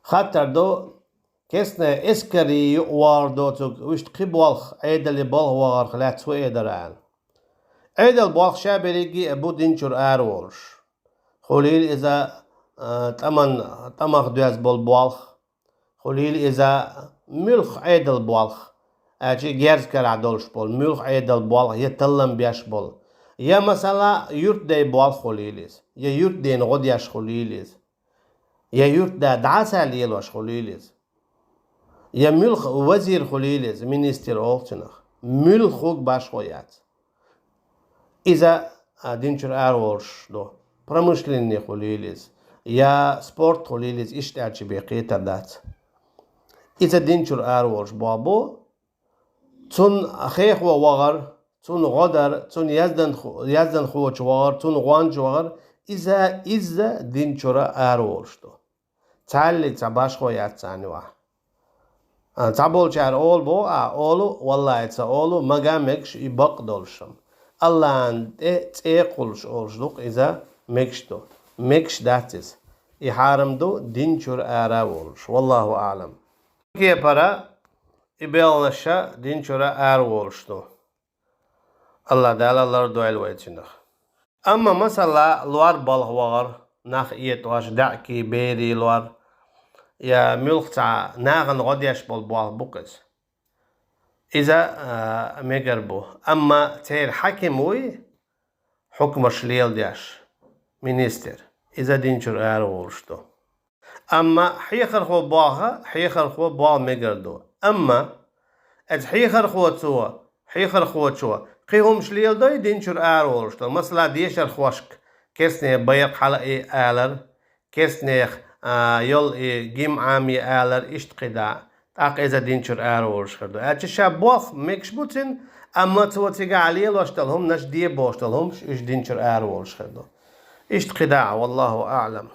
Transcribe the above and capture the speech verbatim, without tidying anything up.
Хаттар ду, кестне эскари юкъ вагӀар доцург, вуьшта кхин болх, Ӏедали болх вагӀарх лаьцна хӀун эр дара аьлла. Ӏедал болх ша берриге а бу дин чура араволуш. Хуьлийла иза, а, тӀаман, тӀамах доьзна болу болх, хуьлийла иза муьлхха Ӏедал болх, аьлча герз карахь долуш болу, муьлхха Ӏедал болх я таллам беш болу, я, масала, юьртдай болх хуьлийла иза, я юьртдена гӀо деш хуьлийла иза, я юьртда дӀасалелош хуьлийла иза, я муьлхха вазир хуьлийла иза, министр олу цунах, муьлхха хӀуг башхо яц. Иза, а, дин чуьра араволуш ду. Промышленный хуьлийла иза, я спорт хуьлийла иза, иштта аьлча бен кхетар дац. Иза дин чуьра араволуш болх бу, цунна хехо вахар, цунна гӀо дар, цунна яздан-, язданхочо вахар, цунна гӀоьнча вахар, иза, иза дин чуьра араволуш ду. Цхьаллиг цхьа башхо яц царна юкъахь. А, цхьаболчара олу боху, а, олу, валлахӀи, ца олу, мага мегаш и бакъ долуш хӀума. АллахӀан тӀе цӀе кхуллуш олуш ду-кх иза, мегаш ду. Мегаш дац иза. И хьарам ду, дин чуьра ара а волуш. ВаллахӀу аӀлам. Кепара и белхаш дин чуьра ара волуш ду. АллахӀ Дала лардойла вай цунах. Амма, масала, лор балха вахар, нах этӀош, даьӀахкий, берий лор, я муьлхха цхьа нахана гӀо деш болу болх бу-кх иза. Иза, а, мегар бу. Амма церан хьаким вуй, хьукмаш леладеш, министр, иза дин чуьра ара волуш ду. Амма хьехархо болх, хьехархо болх мегар ду. Амма оцу хьехархочо, хьехархочо кхин хӀумаш леладой дин чуьра ара волуш долу. Масала, дешархошка кестне байракх хьала а алар, кестнех, а, йолу и гимн Ӏамае алар, иштта кхидӀа а. ТӀаккха иза дин чуьра ара волуш хир ду. Аьлча ша болх мегаш бу цуьнан, амма цо цигахь лелош долу хӀуманаш, де бохуш долу хӀуманаш, уьш дин чуьра ара волуш хир ду. Иштта кхидӀа а, валлахӀу аӀлам.